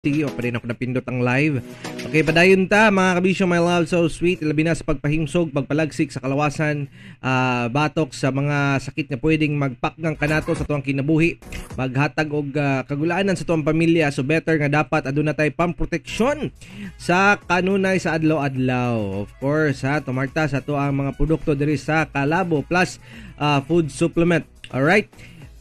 Sige, o pa rin ako napindot ang live. Okay, padayon ta mga kabisyo, my love, so sweet. Ilabi na sa pagpahimsog, pagpalagsik sa kalawasan, batok sa mga sakit nga pwedeng magpakgang kanato sa tuang kinabuhi, maghatag og kagulaanan sa tuang pamilya. So better nga dapat aduna tay pamproteksyon sa kanunay sa adlaw-adlaw. Of course, ha, tumarta sa tuang mga produkto diri sa Kalabo Plus Food Supplement. Alright?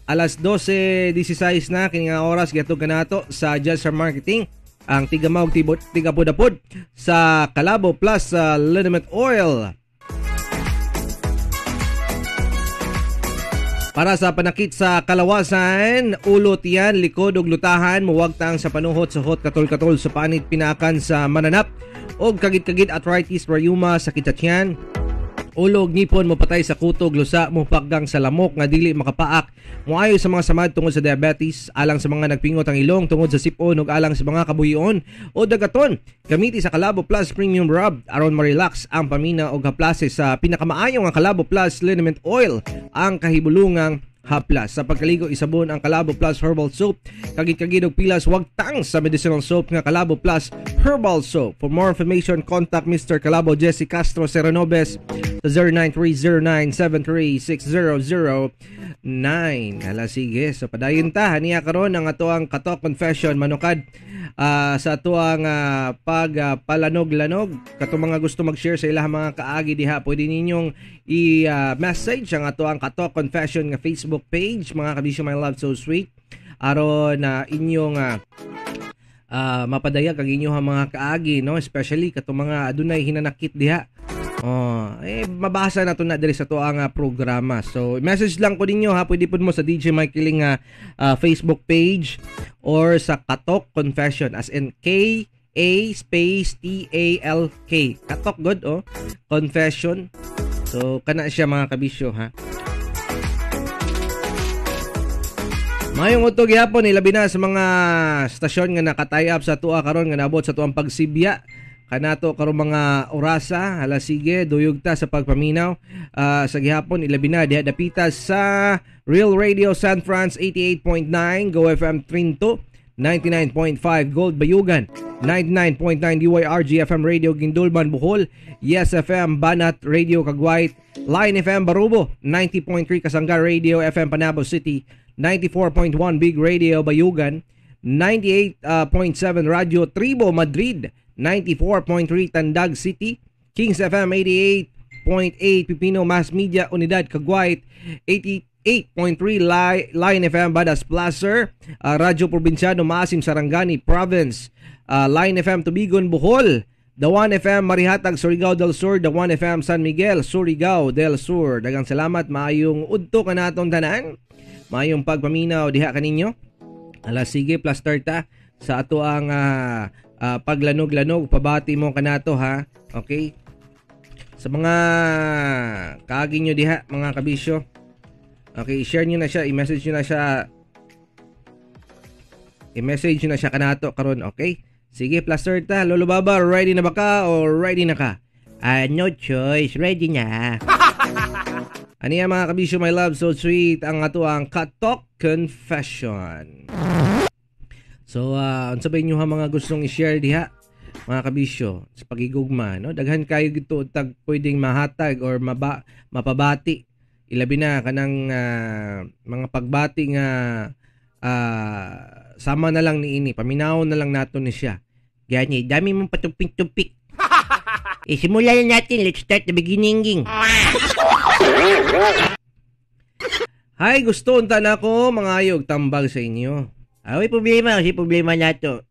Alas 12:16 na kini nga oras gihatod kanato sa Jazz Marketing ang tiga-maog tiga-pudapod sa Kalabo Plus Liniment Oil. Para sa panakit sa kalawasan, ulo, tiyan, likod ug lutahan, muwagtang sa panuhot, suhot, katol-katol sa panit, pinakan sa mananap og kagit-kagit, arthritis, rheuma, sakit sa tiyan, ulog, ngipon, mopatay sa kutog, lusa, mopakgang sa lamok nga dili makapaak, moayo sa mga samad tungod sa diabetes, alang sa mga nagpingot ang ilong tungod sa sipon ug alang sa mga kabuhion o dagaton. Gamiti sa Kalabo Plus Premium Rub aron ma-relax ang pamina og haplase sa pinakamaayo nga Kalabo Plus Liniment Oil, ang kahibulungang haplas. Sa pagkaligo, isabon ang Kalabo Plus Herbal Soap. Kagit-kagid og pilas, wagtang sa medicinal soap nga Kalabo Plus Herbal Soap. For more information, contact Mr. Kalabo Jesse Castro Serenobes sa 093097360009. Hala, sige. So padayon ta haniya karon ang ato ang Katok Confession manukad sa ato ang pagpalanog-lanog. Katong mga gusto mag-share sa ilang mga kaagi diha, pwede ninyong i-message ang ato ang Katok Confession nga Facebook page, mga kabisyo, my love, so sweet, aron na inyong mapadayag ang inyong mga kaagi, no, especially katong mga adunay hinanakit diha. Oh, eh mabasa na to na diri sa tuang programa. So message lang ko ninyo ha, pwede pud mo sa DJ Mike Kiling Facebook page or sa Katok Confession, as in K A space T A L K. Katok good oh. Confession. So kana siya mga kabisyo ha. Mayong udto gihapon, ilabi na sa mga stasyon nga naka-tie up sa tuwa karon nga naabot sa tuang pagsibya kanato karon mga orasa. Hala sige, duyog ta sa pagpaminaw sa gihapon, ilabi na diha dapita sa Real Radio San Franz 88.9, Go FM Trinto 99.5, Gold Bayugan 99.9, DYRG FM Radio Gindulman Bohol, Yes FM Banat Radio Cagwait, Line FM Barubo 90.3, Kasangga Radio FM Panabo City 94.1, Big Radio Bayugan 98.7, Radio Tribo Madrid 94.3, Tandag City, Kings FM 88.8, Pipino Mass Media Unidad Cagwait 88.3, Line FM Badas Placer, Radyo Probinsyano Maasim Sarangani Province, Line FM Tubigon Bohol, The One FM Marihatag Surigao del Sur, The One FM San Miguel Surigao del Sur. Daghang salamat, maayong udto kanatong tanan, maayong pagpaminaw diha kaninyo. Ala sige, plus 30 sa ato ang paglanog-lanog, pabati mo kanato ha. Okay? Sa mga kaagi nyo diha mga kabisyo. Okay, i-share nyo na siya, i-message nyo na siya. I-message nyo na siya kanato karon, okay? Sige, plus 30. Lolo Baba, ready na ba ka o ready na ka? No choice, ready na. Ano yan mga kabisyo, my love, so sweet, ang ato ang Katok Confession. So, unsa ba inyo ha mga gustong i-share diha, mga kabisyo, sa pagigugma, no? Daghan kayo gito tag pwedeng mahatag or mapabati. Ilabi na kanang mga pagbati nga sama na lang niini, paminaw na lang nato ni siya. Gani, dami mong patumpik-tumpik. Eh, simulan na natin. Let's start the beginning. Ging. Hi, gusto unta na ako mga ayog tambag sa inyo. Ay, problema. Kasi problema na to.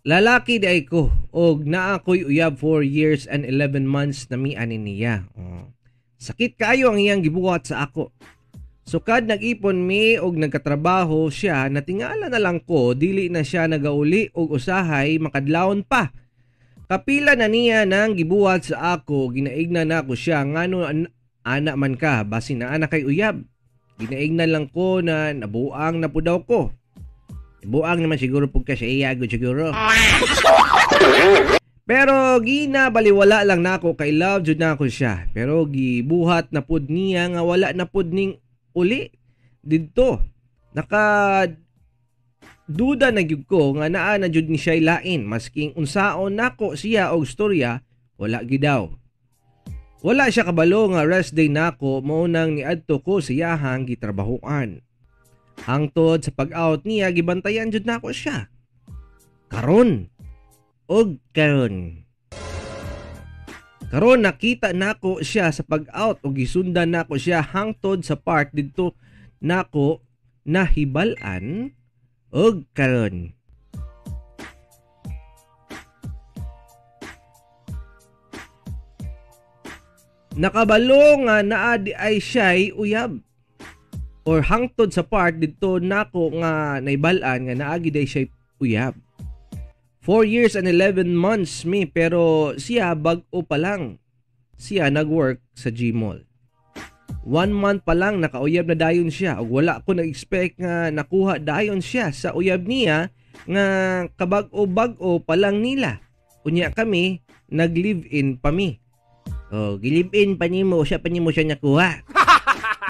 Lalaki di ay ko. Og naa ko'y uyab 4 years and 11 months na mianin niya. Oh. Sakit kayo ang iyang gibuhat sa ako. Sukad nag-ipon mi og nagkatrabaho siya, natingala na lang ko, dili na siya nagauli og usahay makadlawon pa. Kapila na niya nang gibuhat sa ako, ginaigna na ako siya, ngano ana man ka, basin na ana kay uyab. Ginaigna lang ko na nabuang na po daw ko. Buang naman siguro pugka sa iya, good siguro. Pero ginabaliwala lang nako kay love jud nako siya. Pero gibuhat na pud niya nga wala na pud ning uli didto. Naka Duda na gyud ko nga naa na jud ni siya lain masking unsaon nako siya og storya wala gyud daw. Wala siya kabalo nga rest day nako mao nang niadto ko sa iyahang gitrabahoan. Hangtod sa pag-out niya gibantayan jud nako siya. Karon og karon. Karon nakita nako siya sa pag-out og gisundan nako siya hangtod sa park didto nako nahibal-an og karon. Nakabalo nga naa di ay siya'y uyab. Or hangtod sa park didto nako nga naibal-an nga naagi day siya'y uyab. 4 years and 11 months mi pero siya bag-o pa lang. Siya nag-work sa Gmall. 1 month pa lang nakauyab na dayon siya ug wala ko nag-expect nga nakuha dayon siya sa uyab niya nga kabag-o-bag-o pa lang nila. Unya kami nag-live-in pa mi. Oh, gi-live-in pa nimo, siya pa nimo siya nakuha.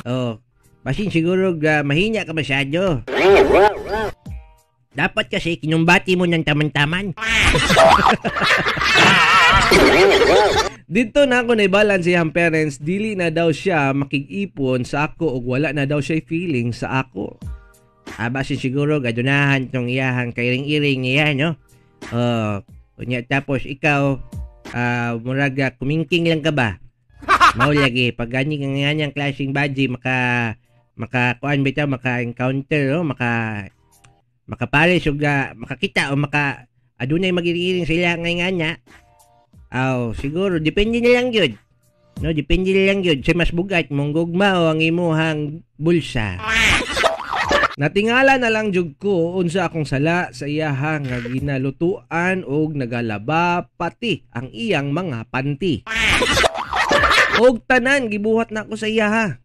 Oh, basin siguro mahina ka masyado. Dapat kasi kinumbati mo ng taman-taman. Dito na ako naibalance siyang parents, dili na daw siya makig-ipon sa ako ug wala na daw siya feeling sa ako. Basin siguro gadunahan tong iyahang kairing-iring niya, no? Unya tapos ikaw murag kumingking lang ka ba? Mao lagi pag gani nga nganyang klaseng badji maka kuan bitaw maka-encounter, no? Makapares ug makakita o maka adunay magiring-iring sila ngay nganya. Aw, siguro depende na lang gyud. No, depende na lang gyud sa mas bugat mong gugma o ang imuhang bulsa. Natingala na lang jud ko unsa akong sala sa iyaha nga ginalutuan og nagalaba pati ang iyang mga panty. Og tanan gibuhat nako sa iyaha.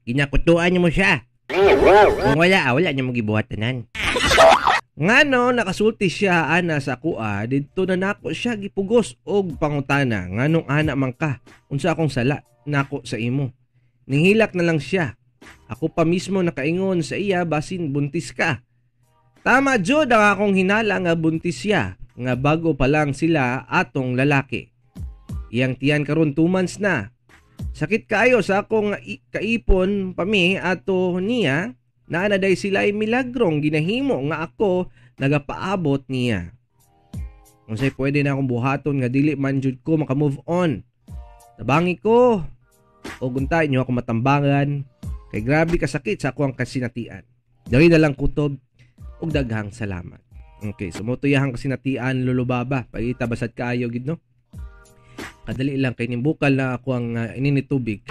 Ginakutuan nimo siya. Kung wala, wala niya mo gibuhat tanan. Ngano nakasulti siya ana sa akoa didto na nako siya gipugos og pangutana nganong ana man ka unsa akong sala nako sa imo. Ninghilak na lang siya. Ako pa mismo nakaingon sa iya basin buntis ka. Tama jud ang akong hinala nga buntis siya nga bago pa lang sila atong lalaki. Iyang tiyan karon 2 months na. Sakit kaayo sa akong kaipon pami ato niya. Naanaday sila ay milagrong ginahimo nga ako nagapaabot niya. Unsay pwede na akong buhaton nga dili man jud ko maka-move on. Tabangi ko o guntay niyo ako matambangan kay grabe kasakit sa akong kasinatian. Dali na lang kutob ug daghang salamat. Okay, so mo tuyahang kasinatian lulubaba. Pagita basad kaayo gid no. Kadali lang kay nimbukal na ako ang ininitubig.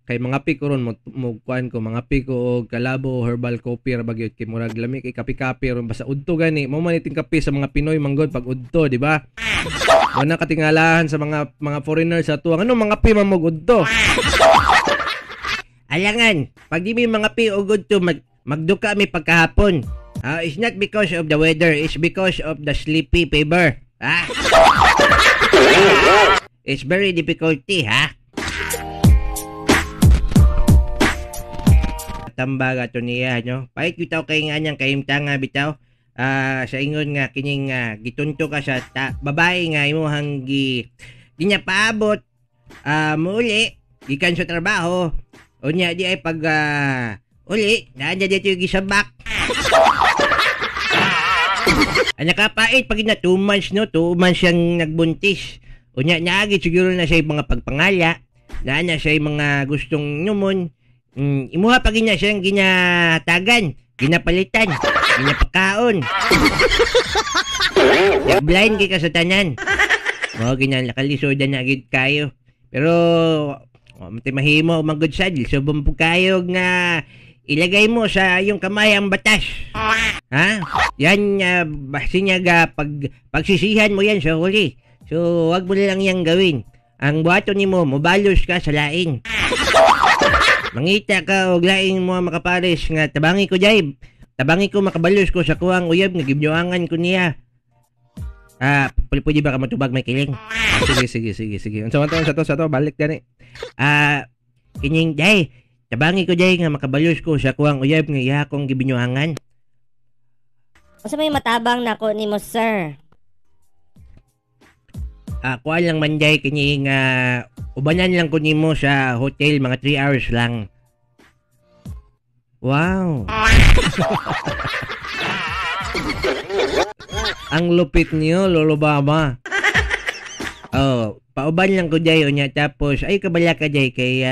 Kay mga piko ron mo kuan ko mga piko og kalabo herbal coffee ra bagyot kay murag lami kay kape-kape ron basta udto gani mo man iting kape sa mga Pinoy manggod pag udto, di ba? Wala katingalahan sa mga foreigners sa tuwang ano mga pi man mo udto. Alangan, pag di mi mga pi og udto magduka mi pagkahapon. It's not because of the weather, it's because of the sleepy fever. Ah. It's very difficulty, ha? Tambaga to niya, no? Pahit bitaw kay nga niyang kahimtanga bitaw. Sa ingon nga kining gitunto ka sa babae nga imuhang di niya paabot muuli gikan sa trabaho. Unya di ay pag uli naa niya dito yung gisabak. Ang nakapait pag na 2 months, no? 2 months siyang nagbuntis. Unya naagi siguro na siya mga pagpangala, naa na siya mga gustong numon. Imuha pa gina siyang ginatagan, ginapalitan, ginapakaon. Blind kay ka sa tanan. Mao ginakalisodan na gid kayo. Pero mahimo manggod sad, subong po kayo nga ilagay mo sa iyong kamay ang batas. Ha? Yan basin niya pagsisihan mo yan sa huli. So wag mo lang yang gawin. Ang buhaton nimo, mobalos ka sa laing. Mangita ka og laing mo makapares nga tabangi ko jayb. Tabangi ko makabalos ko sa kuwang uyab nga gibnyuangan ko niya. Pwede ba ka matubag may kiling? Sige. Unsa man to, sa to balik gani. Kining day, Tabangi ko day nga makabalos ko sa kuwang uyab nga iya akong gibinyuangan. Unsa may matabang nako nimo, sir? Kuan lang man day kini nga ubanan lang ko nimo sa hotel mga 3 hours lang. Wow. Ang lupit niyo, Lolo Baba. Oh, pauban lang ko day unya tapos ay kabala ka day kay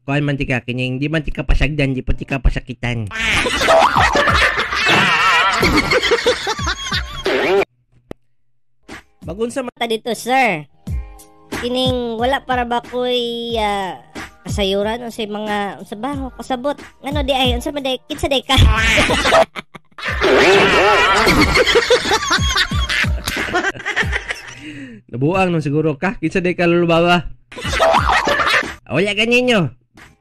kuan man tika kining di man tika pasagdan, di pa tika pasakitan. Magunsa man Ta dito, sir. Kining wala para ba ko'y kasayuran unsay mga unsa ba kasabot ngano di ay unsa man day kinsa day ka? Nabuang nun siguro ka. Kinsa day ka, Lolo Baba? Wala ganinyo.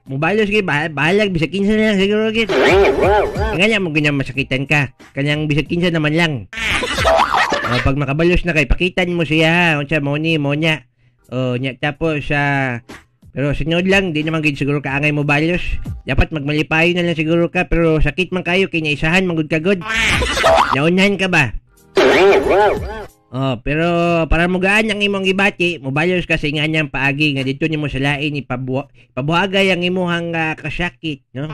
Mubalos kay bahalag bisag kinsa na lang siguro gid. Nga mo ganyan masakitan ka. Kanyang bisag kinsa naman lang. O, pag makabalos na kay pakitan mo siya unsa mo ni mo nya. O nya tapos pero sunod lang di naman gid siguro kaangay mo balos. Dapat magmalipayo na lang siguro ka pero sakit man kayo kay naisahan man gud ka gud. Naunhan ka ba? Oh, pero para mugaan ang imong gibati, mobalos ka sa nga niyang paagi nga didto nimo sa lain ipabuhagay ang imuhang kasakit, no?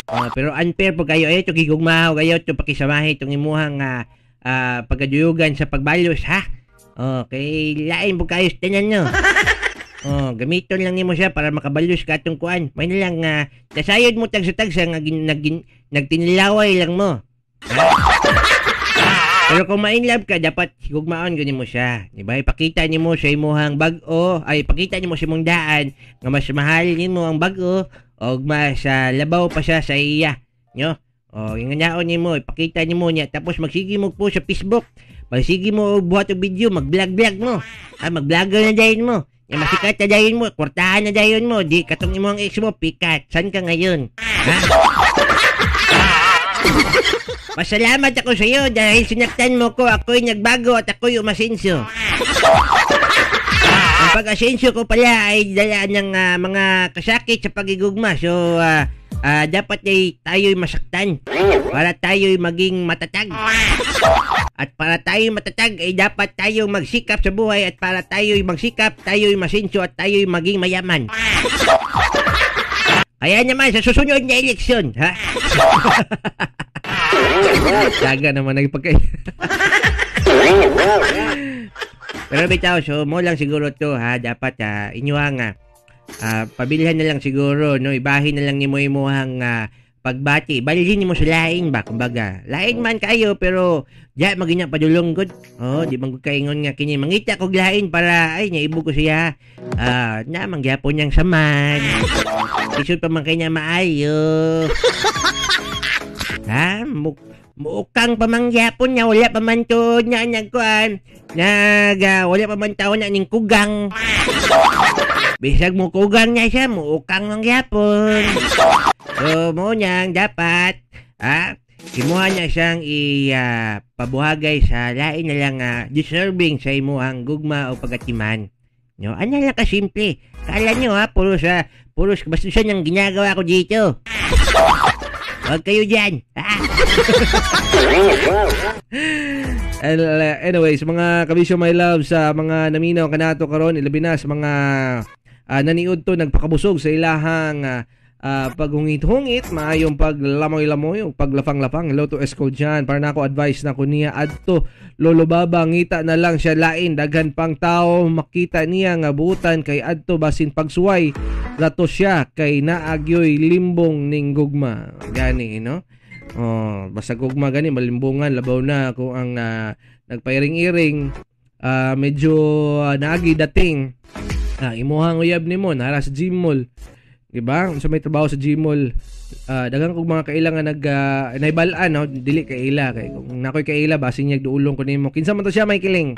Oh, pero unfair po kayo ay to gigugmahaw kayo to pakisamahi tong imuhang pagkaduyugan sa pagbalos, ha? Oh, kay lain po kayo sa tanan, no? Oh, gamiton lang nimo siya para makabalos ka atong kuan. May na lang nasayod mo tagsa-tagsa nga nagtinilaway lang mo. Ha? Pero kung ma-inlove ka, dapat gugmaon gani mo siya. Di ba? Ipakita nimo sa imuhang bag-o, ay ipakita nimo sa imong daan nga mas mahal nimo ang bag-o og mas labaw pa siya sa iya, nyo? O yung naon nimo, ipakita nimo niya tapos magsige mo po sa Facebook. Magsige mo buhat og video, mag-vlog-vlog mo. Ah, mag-vlogger na dayon mo. Ya masikat na dayon mo, kwartahan na dayon mo. Di katong imong ex mo pikat. San ka ngayon? Ha? Pasalamat ako sa iyo dahil sinaktan mo ko, ako'y nagbago at ako'y umasenso. Ang pag-asenso ko pala ay dala ng mga kasakit sa pagigugma. So, dapat ay tayo'y masaktan para tayo'y maging matatag. At para tayo'y matatag ay dapat tayong magsikap sa buhay at para tayo'y magsikap, tayo'y masenso at tayo'y maging mayaman. Kaya naman sa susunod na eleksyon, ha? Daga naman nagpagkay. Pero bitaw, so mo lang siguro to, ha, dapat inyo nga pabilhan na lang siguro, no, ibahin na lang nimo imuhang pagbati. Balhin nimo sa lain ba, kumbaga. Lain man kayo pero diya maginya padulong gud. Oh, di man gud kaingon nga kini mangita kog lain para ay naibog ko siya. Na mangyapon niyang saman. Isod pa man kay niya maayo. Ha, muukang pa man gyapon niya, wala pa man to niya nagkuan. Wala pa man taon na ning kugang. Bisag mo kugang niya siya, muukang man gyapon. So mo niyang dapat imuha niya siyang ipabuhagay sa lain na lang deserving sa imuhang gugma o pagatiman. No, ano lang kasimple. Kala nyo ha, puros kabastusan ang ginagawa ko dito. Huwag kayo dyan. Anyways, mga kabisyo my love, sa mga naminaw kanato karon, ilabi na sa mga naniud to nagpakabusog sa ilahang paghungit-hungit, maayong paglamoy-lamoy o paglafang-lafang. Hello to Esco Jan. Para na ako advice na ko niya adto Lolo Baba, ngita na lang siya lain, daghan pang tao makita niya nga buutan kay adto basin pagsuway rato siya kay naagyoy limbong ning gugma. Gani, no? Oh, basta gugma gani malimbungan, labaw na kung ang nagpairing-iring medyo naagi dating imuhang uyab nimo nara sa Gmall. Diba? Sa may trabaho sa Gmall, daghang kog mga kaila nga nag naibal-an, no? Dili kaila kay kung nakoy kaila basin niya duulong ko nimo. Kinsa man to siya may kiling.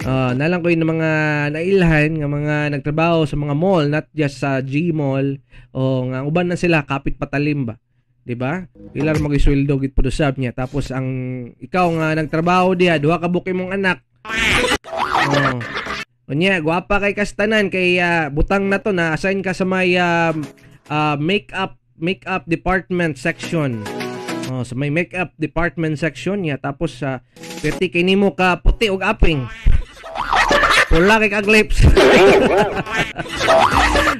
Nalang ko yung mga nailhan nga mga nagtrabaho sa mga mall, not just sa Gmall o nga uban na sila kapit patalim ba. Diba? Pila ra magisweldo gid pud usab niya. Tapos ang ikaw nga nagtrabaho diha, duha ka buok imong anak. Oh. Unya, gwapa kay kastanan kay butang na to na assign ka sa may makeup department section. Oh, sa may makeup department section niya, tapos sa pwede kay nimo ka puti og aping. Pula kay kag lips.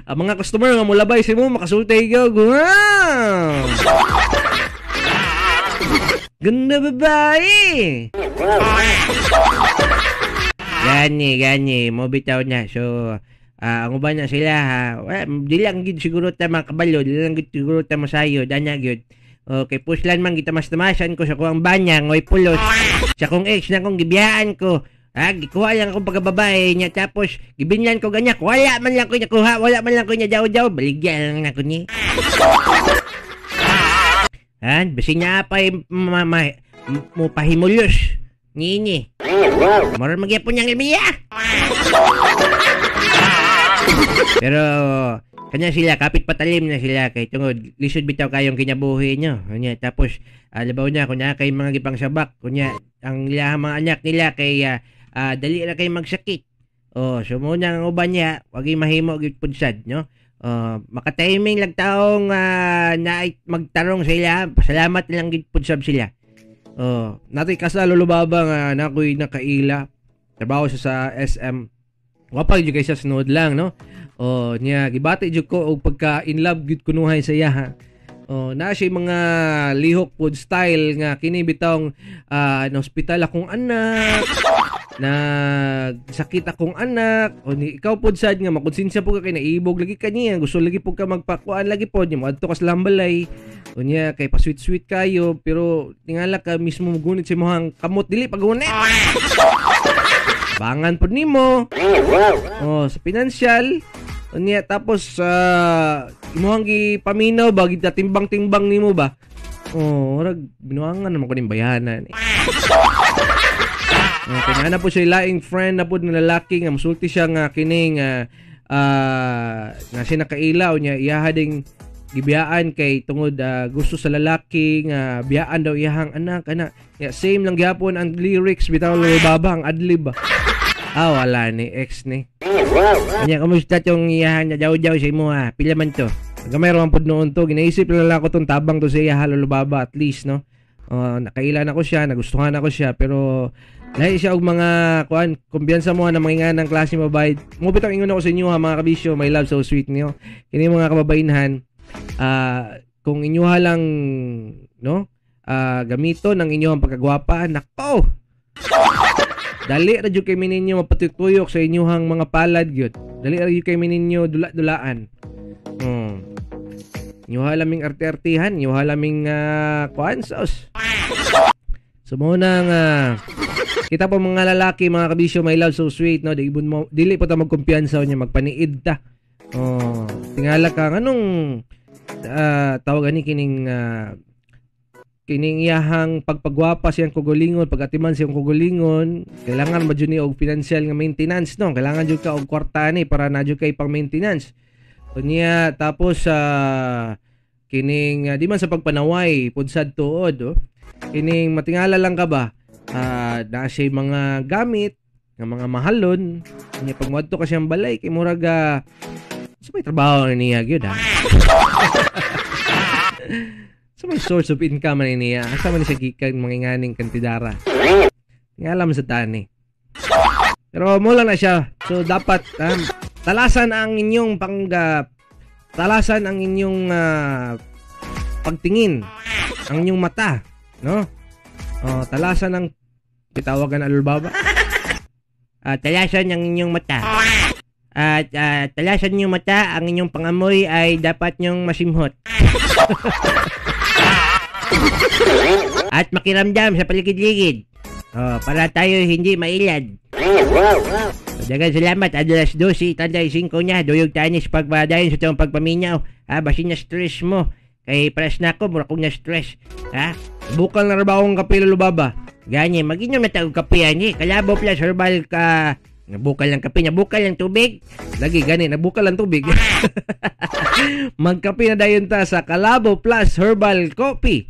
Ang mga customer nga mulabay sa imo makasulti gyud. Wow! Ganda babae. Gani mo bitaw na. So ang uban na sila ha, well, di lang gid siguro ta makabalo, di lang gid siguro ta masayo dana gyud. Okay, puslan man kita mas tamasan ko sa kuang banya ngoy pulos sa kong ex na kong gibiyaan ko. Ha, gikuha lang akong pagkababae niya tapos gibinlan ko ganyan. Wala man lang ko nakuha, wala man lang ko niya daw-daw, baligya lang ako ni. Han, basin niya pa mo pahimulos. Nini. Moro magyapon niyang ilmiya. Pero kanya sila kapit patalim na sila kay tungod lisod bitaw kayong kinabuhi nyo. Kunya tapos labaw niya kunya kay mga gipang sabak, kunya ang ilahang mga anak nila kay dali ra kay magsakit. Oh, so mo na ang uban niya, wag mahimo gyud pud sad, no? Makatiming lang taong na magtarong sa ila, pasalamat na lang gyud pud sab sila. Oh, natoy kasal Lolo Baba nga nakoy nakaila. Trabaho siya sa SM. Wapag jud kay siya sunod lang, no? Oh, niya gibati jud ko og pagka in love gyud kunuhay sa iya, ha. Oh, naa siya mga lihok pod style nga kini bitawng na ospital akong anak, na sakit akong anak, o ni ikaw pod sad nga makonsensya pod ka kay naibog lagi kaniya, gusto lagi pod ka magpakuan lagi pod niya moadto ka sa lambalay. Unya kay pa sweet-sweet kayo pero tingala ka mismo gunit sa imong kamot dili pagunit. Bangan pod nimo. Oh, sa financial. Unya tapos imong gipaminaw ba gitatimbang-timbang nimo ba? Oh, murag binuangan naman ko ning bayanan. Okay, na po siya laing friend na pod nga lalaki nga musulti siya nga kining nga siya nakaila unya iyaha ding gibiyaan kay tungod gusto sa lalaki nga biyaan daw iyahang anak ana. Ya, same lang gyapon ang lyrics bitaw Lolo Baba ang adlib. Ah, wala ni ex ni. Anya kumusta tong iyahan na daw-daw sa imo ha? Pila man to? Gamay ra man pod noon to, ginaisip lang ako tong tabang to sa iyaha Lolo Baba at least, no. Nakailan ako siya, nagustuhan ako siya, pero lahi siya og mga kuan, kumbiyansa mo na mga ng klase babae. Mo bitaw ingon ako sa inyo ha mga kabisyo, my love so sweet niyo. Kini mga kababainhan, kung inyo lang no, gamiton ang inyong pagkagwapa, nako. Dali ra jud kay mininyo mapatuyok sa inyong mga palad gyud. Dali ra jud kay mininyo dula-dulaan. Inyo laming arte-artihan, inyo laming kuan sauce. So mo nang kita po mga lalaki, mga kabisyo, my love so sweet, no, di ibon mo, dili po ta magkumpiyansa niya, magpaniid ta. Oh, tingala ka nganong tawag ani kining kining iyahang pagpagwapa siyang kugulingon, pagatiman siyang kugulingon, kailangan ba jud ni og financial nga maintenance, no? Kailangan jud ka og kwarta ni para na jud kay pang maintenance. Unya tapos kining di man sa pagpanaway pud sad tuod, oh. Kining matingala lang ka ba? Naa siya mga gamit nga mga mahalon. Unya pag moadto ka siyang balay kay murag sa may trabaho niya gyud ha. Sa may source of income man niya. Asa man siya gikan mga inganing kantidara. Nga alam sa tani. Pero mo lang na siya. So dapat talasan ang inyong talasan ang inyong pagtingin, ang inyong mata, no? Oh, talasan ang pitawagan Lolo Baba. Talasan ang inyong mata. At talasan inyong mata, ang inyong pangamoy ay dapat nyong masimhot. At makiramdam sa paligid-ligid. Oh, para tayo hindi mailad. So, dagan salamat. Alas 12:35 niya. Duyog tanis pagpadayon sa itong pagpaminaw. Ha, basin na stress mo. Kay paras na ako, mura kong na stress. Ha? Bukal na rabaw ang kape, Lolo Baba. Gani, maginom na tayong kape yan eh. Kalabo plus herbal ka. Nabukal ng kape, nabukal ng tubig. Lagi, gani, nabukal ng tubig. Magkape na dayon ta sa Kalabo Plus Herbal Coffee.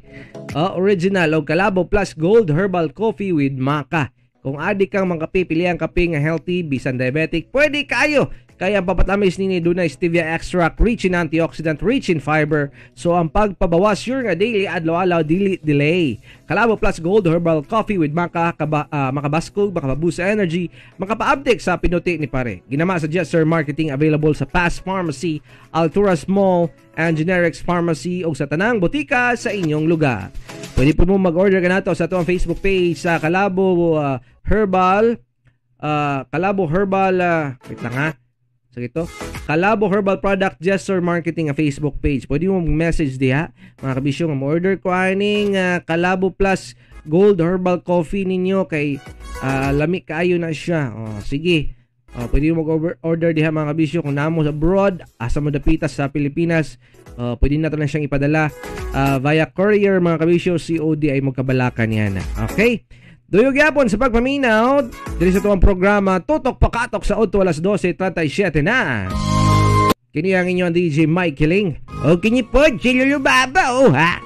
Original o Kalabo Plus Gold Herbal Coffee with Maca. Kung adik kang mangkape, pili ang kape nga healthy, bisan diabetic, pwede kayo. Kaya ang papatamis nini dunay stevia extract, rich in antioxidant, rich in fiber. So ang pagpabawas sure nga daily adlaw-adlaw dili delay. Kalabo Plus Gold Herbal Coffee with makabaskog, makaboost sa energy, makapaabdik sa pinuti ni pare. Ginama sa Jetster Marketing, available sa Pass Pharmacy, Alturas Mall, and Generics Pharmacy o sa tanang botika sa inyong lugar. Pwede po mo mag-order ka nato sa atuang Facebook page sa Kalabo Herbal Kalabo Herbal wait lang ha. So ito, Kalabo Herbal Product Jester Marketing ang Facebook page. Pwede mo message diha mga kabisyo nga mo-order ko aning Kalabo Plus Gold Herbal Coffee ninyo kay lami kaayo na siya. Oh, sige. Oh, pwede mo mag-order diha mga kabisyo kung namo sa abroad, asa mo dapita sa Pilipinas, pwede na to lang siyang ipadala via courier mga kabisyo, COD ay magkabalakan yan. Okay? Duyog yapon sa pagpaminaw diri sa tuwang programa Tutok Pakatok sa 8 alas 12:37 na. Kini ang inyong DJ Mike Kiling. O kini pod si Lulu Baba, oh ha.